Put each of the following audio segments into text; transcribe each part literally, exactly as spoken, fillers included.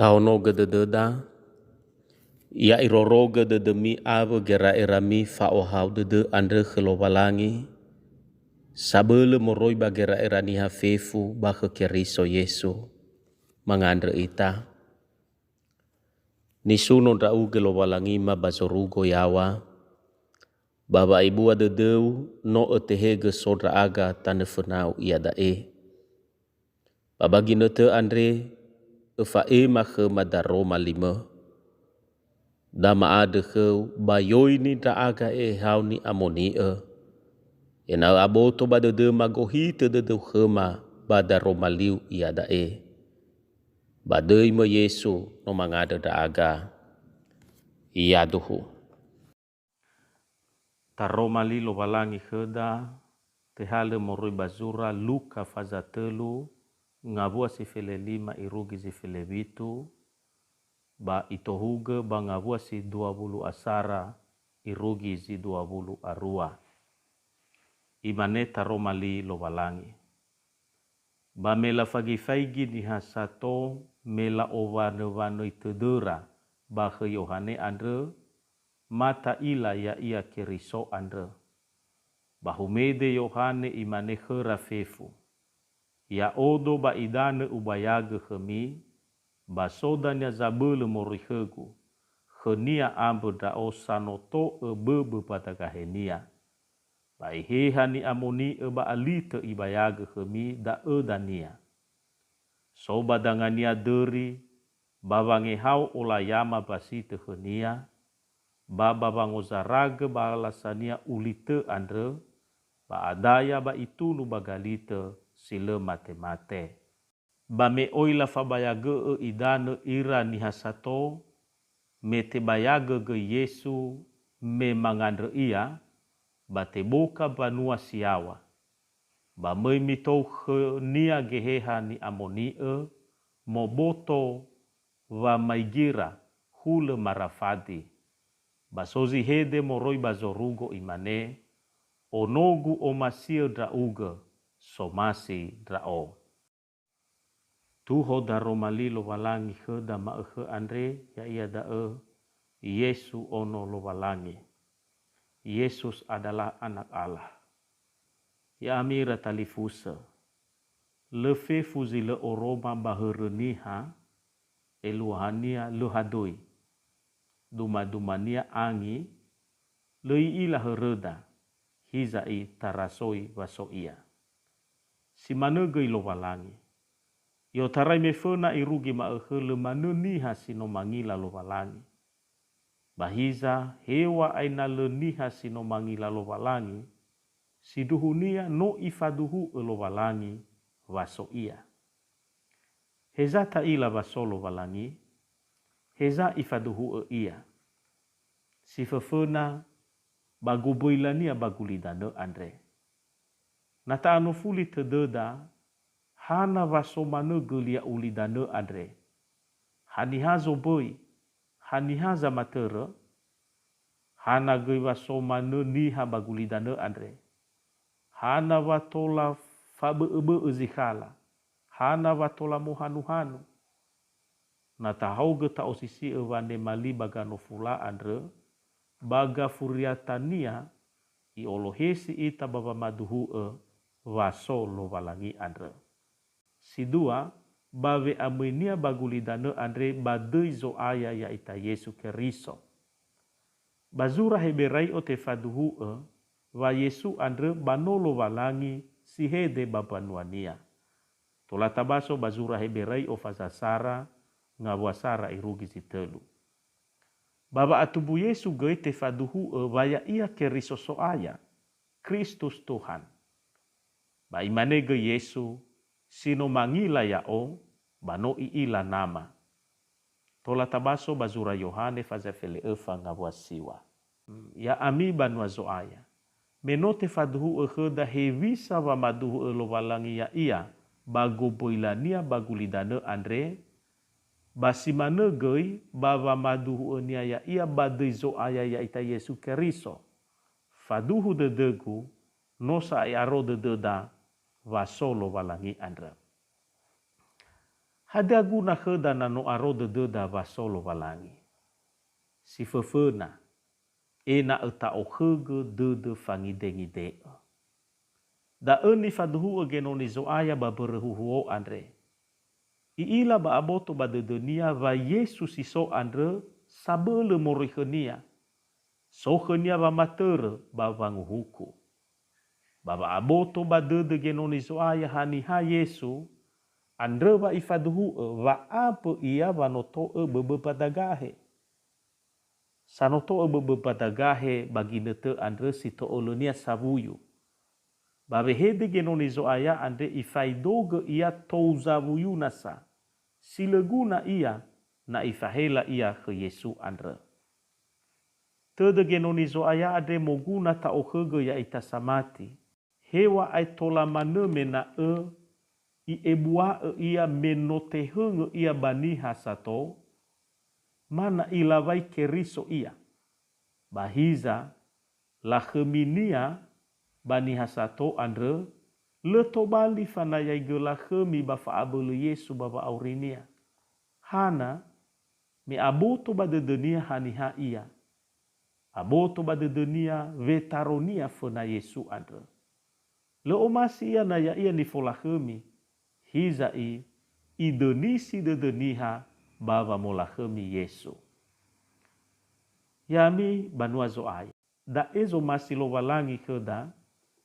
Aonogö dödöda, ya irorogö dödömi awö gera'erami fa'ohahau dödö andrö khö Lowalangi, sabölö moroi ba gera'era niha fefu ba khö Keriso Yesu. Mangandrö ita. Nisuno ndra'ugö Lowalangima ba zorugo yaŵa, ba wa'ebua dödöu no ötehegö so ndra'aga tanö fönau iada'e. Ba ba ginötö andre, öfa'ema khöma daroma limö. Da ma'andrö khöu ba yoini ndra'aga ehehau ni'amoni'ö, ena'ö aboto ba dödöma gohitö dödöu khöma ba daroma liu iada'e. Ba döi mö Yesu no mangandrö ndra'aga. Yaduhu. Taroma li Lowalangi khöda, tehalö moroi ba zura Luka faza tölu, ngawua si felelima irugi zi felewitu, ba itohugö ba ngawua si dua wulu asara irugi zi dua wulu arua. Imane taroma li Lowalangi. Ba me lafaigi-faigi niha sato me la'owanö-wanöi tödöra ba khö Yohane andrö, ma ta'ila ya'ia Keriso andrö. Ba humede Yohane imane khöra fefu, "Ya'odo ba idanö ubayagö khömi, ba so dania zabölö moroi khögu, khönia ambö ndra'o sanoto'ö böbö ba dagahenia. Ba Eheha Ni'amoni'ö ba alitö ibayagö khömi da'ö dania. So ba dangania döri, ba wangehao olayama ba si tö khönia, ba ba wangozaragö ba lasania ulitö andrö, ba adaya ba itunu ba galitö si lö mate-mate." Ba me oi lafabayagö'ö idanö ira niha sato, me tebayagö göi Yesu me mangandrö Ia, ba teboka mbanua si yaŵa. Ba möi mitou khönia Geheha Ni'amoni'ö, moboto wamaigira hulö marafadi. Ba so zi hede moroi ba zorugo imane, "Onogu omasi'ö ndra'ugö, somasi ndra'o." Tuho daroma li Lowalangi khöda ma'ökhö andre, ya'ia da'ö Yesu Ono Lowalangi. Yesus adalah Anak Allah. Ya'ami ira talifusö, lö fefu zi lö oroma ba hörö niha, eluahania lö hadöi. Duma-dumania angi, lö i'ila höröda, hiza itarasoi wa so ia. Si manö göi Lowalangi. I'otarai me föna irugi ma'ökhö lö manö niha si no mangila Lowalangi. Ba hiza, heŵa'ae na lö niha si no mangila Lowalangi, sindruhunia no Ifaduhu'ö Lowalangi wa so ia. Heza ta'ila wa so Lowalangi? Heza Ifaduhu'ö Ia? Si föföna, ba goböila-Nia ba gulidanö andre. Na ta'anofuli tödöda, hana wa so manö gölia ulidanö andre? Haniha zoböi? Haniha zamatörö? Hana göi wa so manö niha ba gulidanö andre? Hana wa tola fabö'öbö'ö zikhala? Hana wa tola mohanu-hanu? Na tahaogö ta'osisi'ö wanema li ba ganofula andrö, ba gafuriatania, i'olohesi ita ba wamaduhu'ö wa so Lowalangi andrö. Si dua, ba we'amöinia ba gulidanö andre ba döi Zo'aya ya'ita Yesu Keriso. Ba zura Heberai'o tefaduhu'ö wa Yesu andrö ba no Lowalangi si hede ba mbanua-Nia. Tola tabaso ba zura Heberai'o faza sara, ngawua sara irugi zi tölu. Ba wa'atumbu Yesu göi tefaduhu'ö wa Ya'ia Keriso So'aya, Kristus Tuhan. Ba imane göi Yesu, "Si no mangila Ya'o, ba no i'ila Nama." Tola tabaso ba zura Yohane faza fele'öfa ngawua siŵa. Ya'ami banua Zo'aya, me no tefaduhu'ö khöda hewisa wamaduhu'ö Lowalangi Ya'ia ba goböila-Nia ba gulidanö andre, ba si manö göi ba wamaduhu'ö-Nia Ya'ia ba döi Zo'aya ya'ita Yesu Keriso. Faduhu dödögu, no sa'ae aro dödöda wa so Lowalangi andrö. Hadia guna khöda na no aro dödöda wa so Lowalangi? Si föföna, ena'ö ta'okhögö dödö fangidengide'ö. Da'ö nifaduhu'ö Genoni Zo'aya ba mbörö huhuo andre. I'ila ba aboto ba dödönia wa Yesu si so andrö sabölö moroi khönia, so khönia wamatörö ba wanguhuku. Ba wa'aboto ba dödö Genoni Zo'aya haniha Yesu, andrö wa ifaduhu'ö wa'ambö ia wa no to'ö böbö ba dagahe. Sanoto'ö böbö ba dagahe ba ginötö andrö si to'ölönia sawuyu. Ba wehede Genoni Zo'aya andre ifaedogö ia tou zawuyu nasa, si lö guna ia na ifahela ia khö Yesu andrö. Tödö Genoni Zo'aya andre moguna ta'okhögö ya'ita samati. Heŵa'ae tola manö mena'ö i'ebua'ö ia me no tehöngö ia ba niha sato, ma na ilawai Keriso ia. Ba hiza, lakhöminia ba niha sato andrö, lö tobali fanayaigö lakhömi ba fa'abölö Yesu ba wa'aurinia. Hana, me aboto ba dödönia haniha ia. Aboto ba dödönia wetaronia föna Yesu andrö. Lö omasi ia na ya'ia nifolakhömi, hiza'i idönisi dödö niha ba wamolakhömi Yesu. Ya'ami banua Zo'aya, da'e zomasi Lowalangi khöda,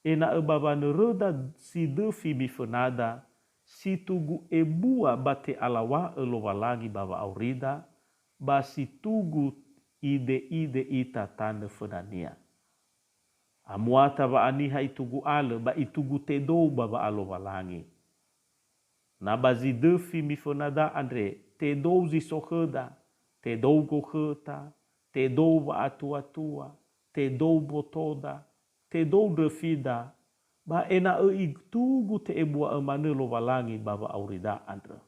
ena'ö ba wanöröda si döfi mifönada, si tugu ebua ba te'alaw̃a'ö Lowalangi ba wa'aurida, ba si tugu ide'ide ita tanö fönania. Amuata wa'aniha itugu alö ba itugu tedou ba wa'alowalangi. Na ba zi döfi mifönada andre, tedou zi so khöda, tedou gokhöta, tedou wa'atuatua, tedou botoda, tedou ndröfida, ba ena'ö itugu te'ebua'ö manö Lowalangi ba wa'aurida andrö.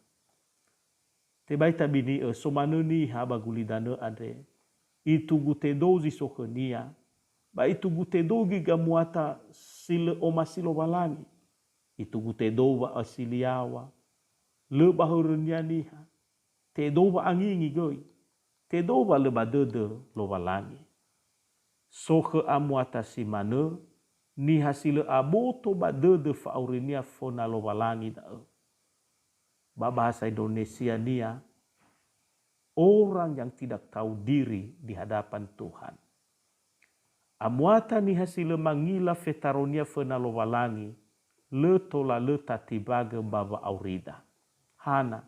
Tebai tabini'ö, so manö niha ba gulidanö andre, itugu tedou zi so khönia, ba itugu tedou göi gamuata si lö omasi Lowalangi. Itugu tedou wa'asiliawa, lö ba hörönia niha, tedou wa'angingi göi, tedou wa lö ba dödö Lowalangi. So khö amuata si manö, niha si lö aboto ba dödö fa'aurinia föna Lowalangi da'ö. Ba bahasa Indonesiania, orang yang tidak tahu diri di hadapan Tuhan. Amuata niha si lö mangila fetaronia föna Lowalangi, lö tola lö tatimbagö ba wa'aurida. Hana,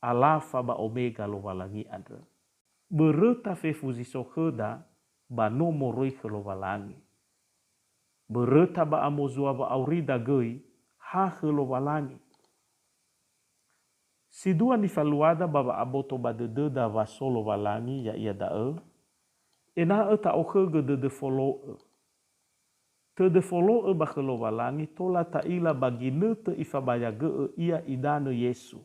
Alafa ba Omega Lowalangi andrö. Böröta fefu zi so khöda ba no moroi khö Lowalangi. Böröta ba amozua wa'aurida göi ha khö Lowalangi. Si dua nifaluada ba wa'aboto ba dödöda wa so Lowalangi, ya'ia da'ö, ena'ö ta'okhögö dödö folo'ö. Tödö folo'ö ba khö Lowalangi tola ta'ila ba ginötö ifabayagö'ö ia idanö Yesu.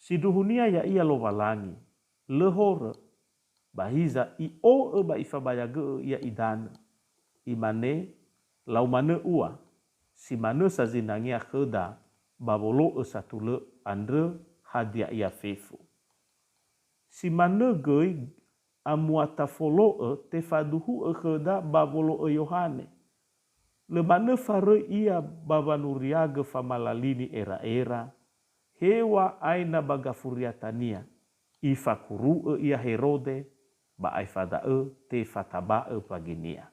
Sindruhunia ya'ia Lowalangi, lö horö, ba hiza i'o'ö ba ifabayagö'ö ia idanö. Imane, "Lau manö ua, si manö sa zinangea khöda ba wolo'ö satulö andrö hadia ia fefu." Si manö göi amuata folo'ö tefaduhu'ö khöda ba wolo'ö Yohane. Lö manö faröi ia ba wanuriagö famalalini era'era, heŵa'ae na ba gafuriatania, ifakuru'ö ia Herode, ba aefa da'ö tefataba'ö mbaginia.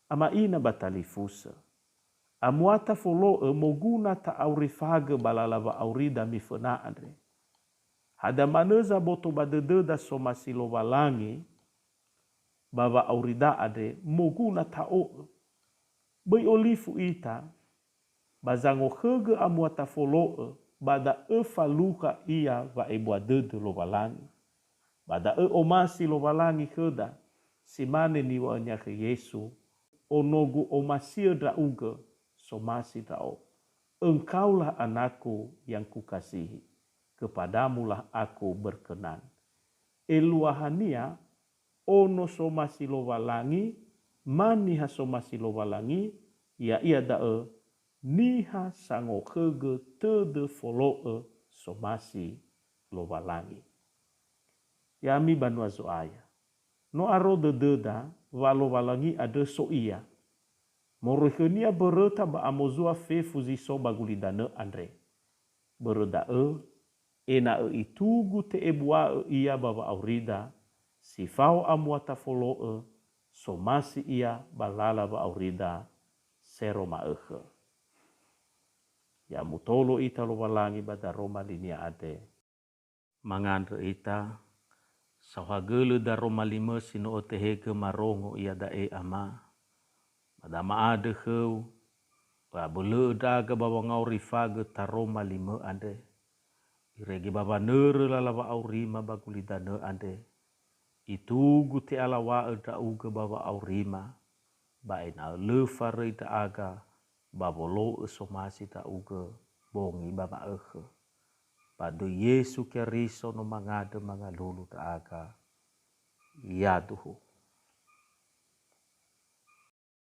Ama'ina ba talifusö. Amuata folo'ö moguna ta'aurifagö ba lala wa'aurida miföna andre. Hadia manö zaboto ba dödöda somasi Lowalangi ba wa'aurida andre moguna ta'o'ö. Böi olifu ita, ba zangokhögö amuata folo'ö, ba da'ö falukha ia wa'ebua dödö Lowalangi. Ba da'ö omasi Lowalangi khöda, si mane niŵa'önia khö Yesu, "Ono-Gu omasi'ö Ndra'ugö, somasi Ndra'o. Engkaulah Anak-Gu yang Kukasihi, kepada-Mulah Aku berkenan." Eluahania, ono somasi Lowalangi, ma niha somasi Lowalangi, ya'ia da'ö niha sangokhögö tödö folo'ö somasi Lowalangi. Ya'ami banua Zo'aya, no aro dödöda wa Lowalangi andrö so Ia. Moroi khö-Nia mböröta ba amozua fefu zi so ba gulidanö andre. Börö da'ö, ena'ö itugu te'ebua'ö Ia ba wa'aurida, si fao amuata folo'ö, somasi Ia ba lala wa'aurida sero ma'ökhö. Ya mutolo ita Lowalangi ba daroma li-Nia andre. Mangandrö ita, saohagölö daroma limö si no ötehegö marongo iada'e, Ama. Ba dama'andrö khöu, ö'abölö'ö ndra'aga ba wangaurifagö taroma limö andre. Irege ba wanörö lala wa'aurima ba gulidanö andre. Itugu te'alaw̃a'ö ndra'ugö ba wa'aurima, ba ena'ö lö faröi ndra'aga ba wolo'ö somasi ndra'ugö bongi ba ma'ökhö. Ba döi Yesu Keriso no mangandrö mangalulu ndra'aga. Yaduhu.